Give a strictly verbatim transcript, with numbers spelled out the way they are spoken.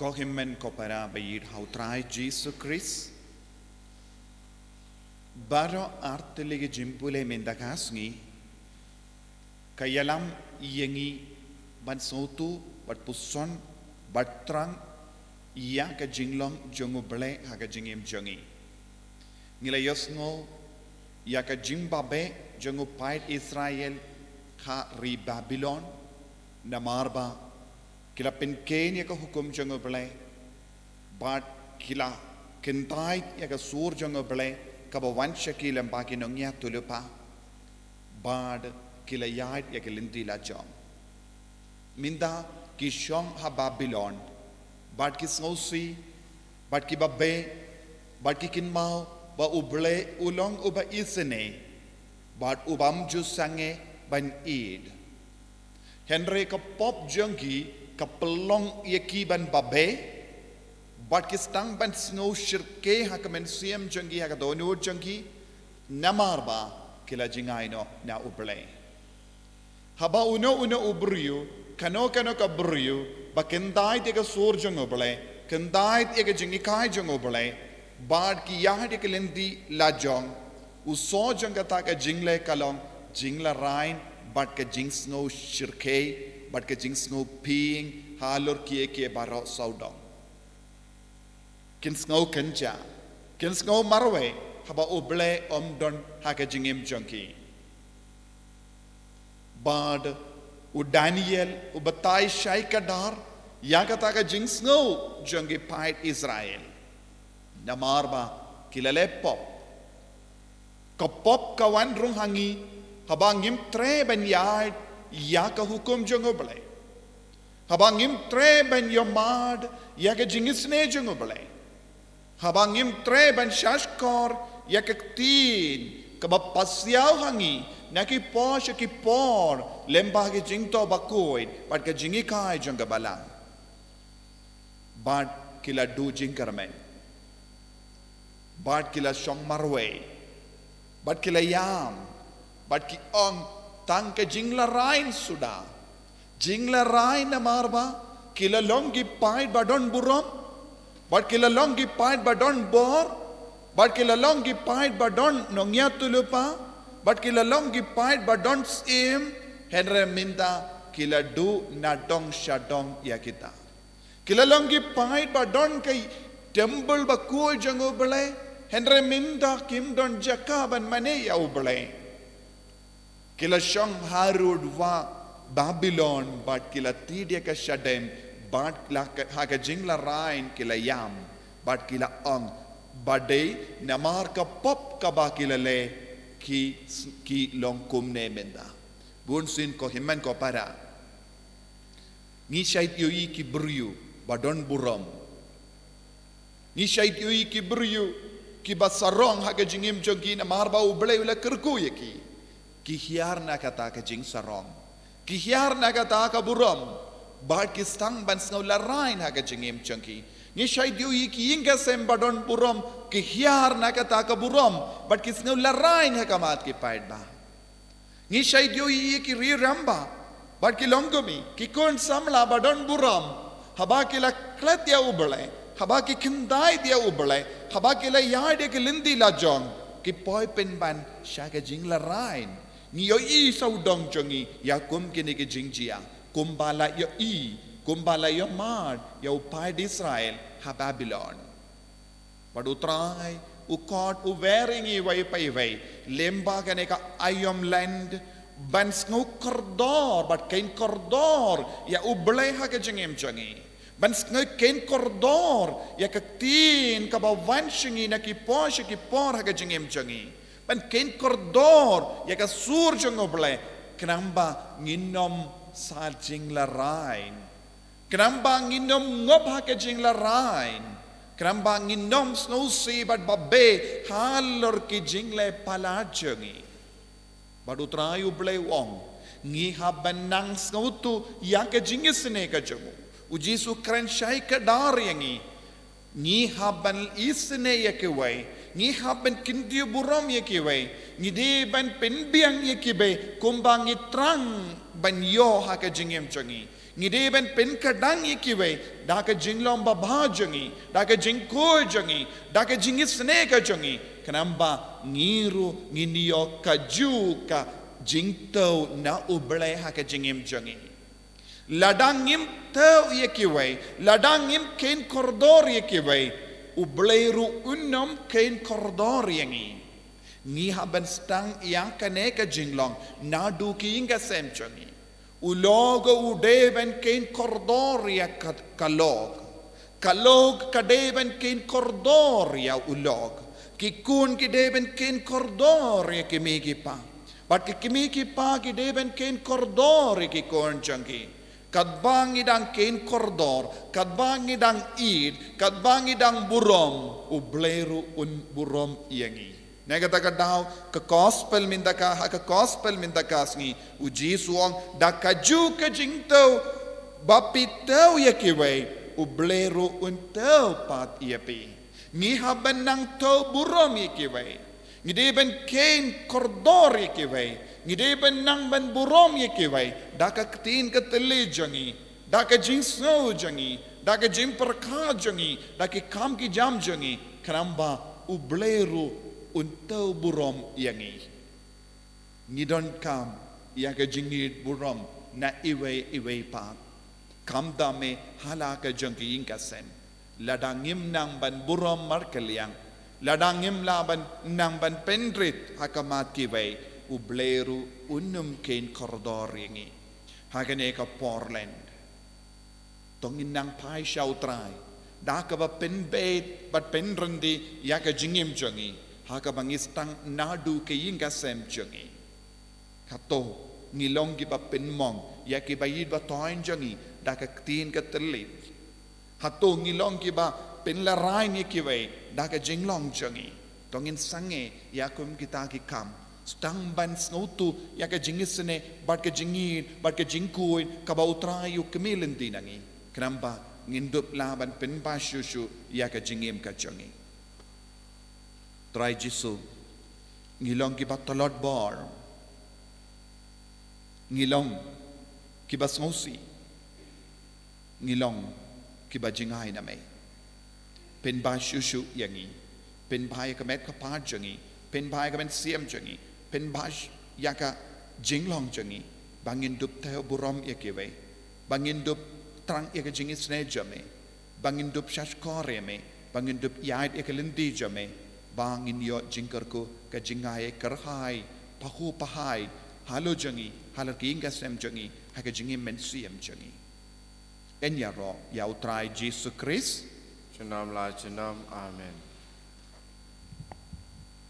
Ko hynmen ko para ba ïeit ha u Trai Jisu Khrist. Baroh artylli ki jingpule mynta ka sngi ka ïalam ïa ngi ban sngewthuh bad puson bad thrang ïa ka jinglong jong U Blei ha ka jingim jong ngi. Ngi la ïohsngew ïa ka jingbabeh jong u paid Israel ha ri Babilon, namar ba ki la pynkheiñ ïa ka hukum jong U Blei, bad ki la kyntait ïa ka sur jong U Blei kaba wan sha ki lyngba ki nongïathuhlypa, bad ki la ïaid ïa ka lynti lajong. Mynta ki shong ha Babilon, bad ki sngewsih, bad ki babeh, bad ki kynmaw ba U Blei u long uba isynei, bad u bym ju sangeh ban ïeit. Hynrei ka pop jong ki ka pynlong ïa ki ban babeh, bad ki sdang ban sngew shyrkhei ha ka mynsiem jong ki, ha ka dohnud jong ki, namar ba ki la jngai noh na U Blei. Haba uno uno u briew, kano kano ka briew ba kyntait ïa ka sur jong U Blei, kyntait ïa ka jinghikai jong U Blei, bad ki ïaid ïa ka lynti lajong, u soh jong kata ka jingleh ka long jinglehrain bad ka jingsngew shyrkhei bad ka jingsngew pynïaid halor kiei kiei baroh sawdong. Kin sngew kynjah, kin sngew marwei haba U Blei um don ha ka jingim jong ki. Bad u Daniel u batai shai kdar ïa kata ka jingsngew jong ki paid Israel, namar ba ki la leh pop. Ka pop ka wan rung ha ngi haba ngim treh ban ïaid ïa ka hukum jong U Blei, haba ngim treh ban ïamad ïa ka jingisynei jong U Blei, haba ngim treh ban shahshkor ïa ka ktien kaba pasiaw ha ngi na ki por sha ki por lyngba ki jingthoh bakhuid bad ka jinghikai jong ka Balang. Bad ki la duh jingkyrmen, bad ki la shong marwei, bad ki la ïam, bad ki ong, tang ka jinglehrain suda. Jinglehrain namar ba ki la long ki paid ba don burom, bad ki la long ki paid ba don bor, bad ki la long ki paid ba don nongïathuhlypa, bad ki la long ki paid ba don syiem, hynrei mynta ki la duh nadong shadong ïa kita. Ki la long ki paid ba don ka temple bakhuid jong U Blei, hynrei mynta kim don jaka ban mane ïa U Blei. Ki la shong harud wah Babilon bad ki la thied ïa ka shadem, bad la ka, ha ka jinglehrain ki la ïam, bad ki la ong, ba dei namar ka pop kaba ki la leh ki, ki long kumne mynta. Bunsien ko hynmen ko para, ngi shait ïohi ki briew ba don burom. Ngi shait ïohi ki briew kiba sarong ha ka jingim jong ki namar ba U Blei u la kyrkhu ïa ki. Ki hiar na kata ka jingsarong, ki hiar na kata ka burom, bad ki sdang ban sngew lehrain ha ka jingim jong ki. Ngi shait ïohi ki ïing ki sem ba don burom, ki hiar na kata ka burom, bad ki sngew lehrain ha khmat ki paidbah. Ngi shait ïohi ïa ki riew rangbah bad ki longkmie, ki khun samla ba don burom, haba ki la klet ïa U Blei, haba ki kyntait ïa U Blei, haba ki la ïaid ïa ka lynti lajong, ki poi pynban sha ka jinglehrain. Ngi ïohi sawdong jong ngi ïa kum kine ki jingjia, kumba la ïohi, kumba la ïamad ïa u paid Israel ha Babilon. Bad U Trai u khot u wer ïa ngi iwei pa iwei lyngba kane ka Aïom Lent ban sngew kordor bad kheiñ kordor ïa U Blei ha ka jingim jong ngi, ban sngew kheiñ kordor ïa ka ktien kaba wan sha ngi na ki por sha ki por ha ka jingim jong ngi, ban kheiñ kordor ïa ka sur jong U Blei, khnang ba ngin ym sa jinglehrain, khnang ba ngin ym ngop ha ka jinglehrain, khnang ba ngin ym sngewsih bad babe halor ki jingleh palat jong ngi. Bad U Trai U Blei u ong, ngi hap ban nang sngewthuh ïa ka jingisynei ka jong u. U Jisu u kren shai kdar ïa ngi, ngi hap ban isynei ïa kiwei, Ngi hap ban kyntiew burom ïa kiwei. Ngi dei ban pynbiang ïa kiwei kumba ngi thrang ban ïoh ha ka jingim jong ngi. Ngi dei ban pynkhdang ïa kiwei da ka jinglong babha jong ngi, da ka jingkhuid jong ngi, da ka jingisynei ka jong ngi. Khnang ba ngi ruh ngin ïoh kajuh ka jingthew na U Blei ha ka jingim jong ngi. Lada ngim thew ïa kiwei, lada ngim kheiñ kordor ïa kiwei, U Blei ruh un ym kheiñ kordor ïa ngi. Ngi hap ban sdang ïa kane ka jinglong naduh ki ïing ka sem jong ngi. U lok u dei ban kheiñ kordor ïa ka, ka lok. Ka lok ka dei ban kheiñ kordor ïa u lok. Ki khun ki dei ban kheiñ kordor ïa ki kmie ki kpa. Bad ki kmie ki kpa ki dei ban kheiñ kordor ïa ki khun jong ki. Katba ngi dang kheiñ kordor, katba ngi dang ïeit, katba ngi dang burom, U Blei ruh un burom ïa ngi. Na kata ka daw, ka gospel mynta ka, ha ka gospel mynta ka sngi, U Jisu u ong, da kajuh ka jingthew ba phi thew ïa kiwei, U Blei ruh un thew pat ïa phi. Ngi hap ban nang thew burom ïa kiwei. Ngi dei ban kheiñ kordor ïa kiwei. Ngi dei ban nang ban burom ïa kiwei da ka ktien ka thylliej jong ngi, da ka jingsngew jong ngi, da ka jingpyrkhat jong ngi, da ki kam ki jam jong ngi, khnang ba U Blei ruh un thew burom ïa ngi. Ngi donkam ïa ka jingïeit burom na iwei iwei pat. Khamtam eh ha la ka jong ki ïing ka sem. Lada ngim nang ban burom markylliang, lada ngim lah ban nang ban pynrit ha khmat kiwei, U Blei ruh un ym kheiñ kordor ïa ngi. Ha kane ka por lehse to ngin nang phai sha U Trai da kaba pynbeit bad pynryndi ïa ka jingim jong ngi, ha kaba ngi sdang naduh ki ïing ka sem jong ngi. Hato ngi long kiba pynmong ïa kiba ïeit ba thoiñ jong ngi da ka ktien ka thylliej? Hato ngi long kiba pynlehraiñ ïa kiwei da ka jinglong jong ngi? To ngin sangeh ïa kum kita ki kam, sdang ban sngewthuh ïa ka jingisynei bad ka jingïeit bad ka jingkhuid kaba U Trai u kmie lynti na ngi, khnang ba ngin dup lah ban pynbha shuh shuh ïa ka jingim ka jong ngi. Trai Jisu, ngi long kiba tlot bor, ngi long kiba sngewsih, ngi long kiba jngai na me. Pynbha shuh shuh ïa ngi, pynbha ïa ka met ka phad jong ngi, pynbha ïa ka mynsiem jong ngi, pynbha sh-, ïa ka jinglong jong ngi, ba ngin dup thew burom ïa kiwei, ba ngin dup thrang ïa ka jingisynei jong me, ba ngin dup shahshkor ïa me, ba ngin dup ïaid ïa ka lynti jong me, ba ngin ïoh jingkyrkhu, ka jingai kyrhai, pahu pahai, halor jong ngi, halor ki ïing ka sem jong ngi, ha ka jingim mynsiem jong ngi. Yn ïaroh ïa U Trai Jisu Khrist. Junom la junom. Amen.